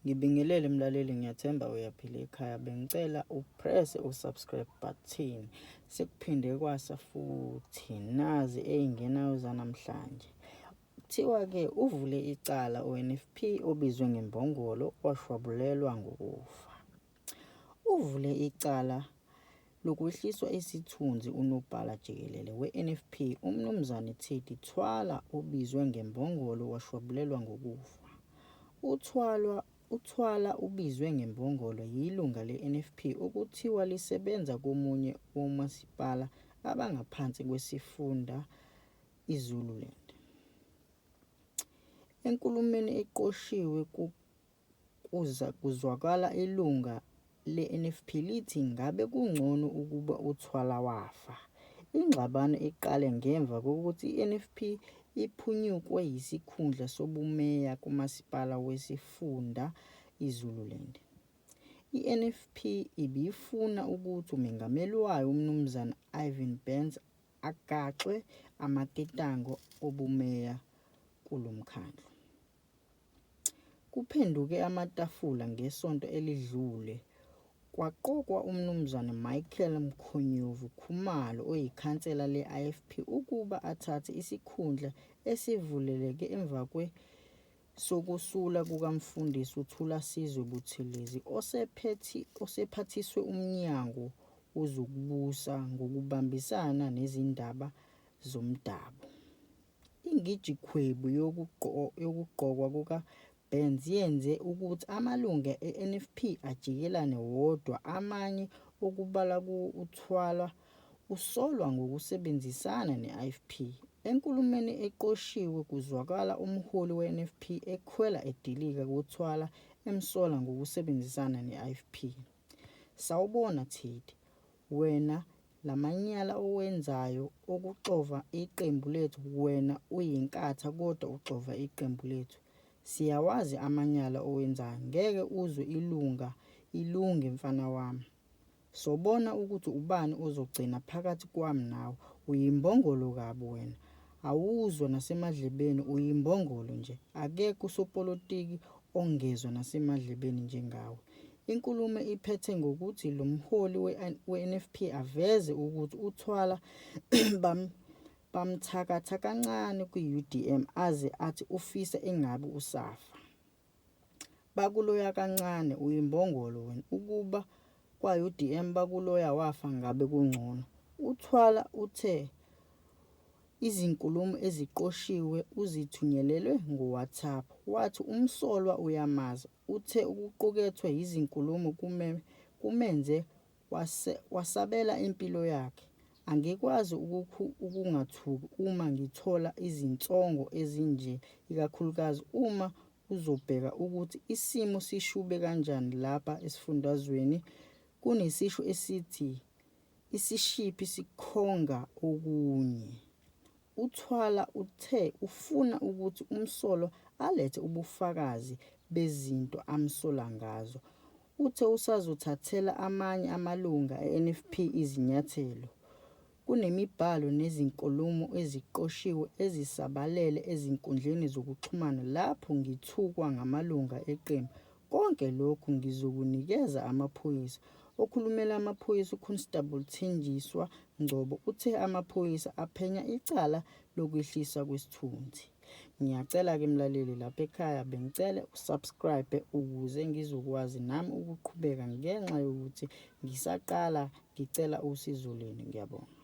Ngibingelele mlaleli, ngiyathemba uyaphila ekhaya. Bengicela upresse u-subscribe button. Sekuphinde kwasa futhi nazi ey'ngenayo zanamhlanje. Kuthiwa-ke uvule icala u-NFP obizwe ngembongolo washwabulelwa ngokufa. Uvule icala lokwehliswa isithunzi uNobhala Jikelele weNFP uMnumzane Teddy Thwala obizwe ngembongolo washwabulelwa ngokufa. UThwalwa uThwala ubizwe ngembongolo yilunga leNFP okuthiwa lisebenza komunye womasipala abangaphansi kwesifunda iZululand. Enkulumeni eqoshiwe kuzwakala ilunga leNFP lithi ngabe kungcono ukuba uThwala wafa. Ingxabano iqale ngemva kokuthi iNFP iphunyukwe yisikhundla sobumeya kuMasipala wesifunda iZululand. INFP ibifuna ukuthi umengameli wayo uMnumzane Ivan Burns agaxwe amaketango obumeya kulo mkhandlu. Kuphenduke amatafula ngesonto elidlule kwaqokwa uMnumzane Michael Mkhonyovu Khumalo oyikhansela le-IFP ukuba athathe isikhundla esivuleke emva sokusula kukaMfundisi uThulasizwe Buthelezi osephathiswe uMnyango wezokuBusa ngokuBambisana neziNdaba zoMdabu. Ingijikhwebu yokuqokwa kukaBurns yenze ukuthi amalungu eNFP ajikelane wodwa amanye okubalwa kuwo uThwala usolwa ngokusebenzisana ne-IFP. Enkulumeni eqoshiwe kuzwakala umholi weNFP ekhwela edilika kuThwala emsola ngokusebenzisana ne-IFP. Sawubona Teddy, wena lamanyala owenzayo okuxova iqembu lethu wena uyiNkatha kodwa uxova iqembu lethu. Siyawazi amanyala owenzayo ngeke uze ilunge mfana wami. Sobona ukuthi ubani ozogcina phakathi kwami nawe. Uyimbongolo kabi wena. Awuzwa nasemadlebeni uyimbongolo nje. Akekho usopolitiki ongezwa nasemadlebeni njengawe. Inkulumo iphethe ngokuthi lo mholi weNFP aveze ukuthi uThwala bamthakatha kancane kwi-UDM aze athi ufisa engabe usafa. Bakuloya kancane uyimbongolo wena ukuba kwa-UDM bakuloya wafa ngabe kungcono. UThwala uthe izinkulumo eziqoshiwe uzithunyelelwe ngoWhatsApp, wathi umsolwa uyamazi. Uthe okuqukethwe yizinkulumo kumenze wasabela impilo yakhe. Angikwazi ukungathuki uma ngithola izinsongo ezinje ikakhulukazi uma uzobheka ukuthi isimo sishube kanjani lapha esifundazweni. Kunesisho esithi isishiphi sikhonga okunye. UThwala uthe ufuna ukuthi umsolwa alethe ubufakazi bezinto amsola ngazo. Uthe usazothathela amanye amalungu eNFP izinyathelo. Kunemibhalo nezinkulumo eziqoshiwe ezisabalele ezinkundleni zokuxhumana lapho ngithukwa ngamalungu eqembu. Konke lokhu ngizokunikeza amaphoyisa. Okhulumela amaphoyisa uConstable Thenjiswa Ngcobo uthe amaphoyisa aphenya icala lokwehliswa kwesithunzi. Ngiyacela-ke mlaleli lapha ekhaya bengicela usubscribe ukuze ngizokwazi nami ukuqhubeka ngenxa yokuthi ngisaqala ngicela usizo lwenu. Ngiyabonga.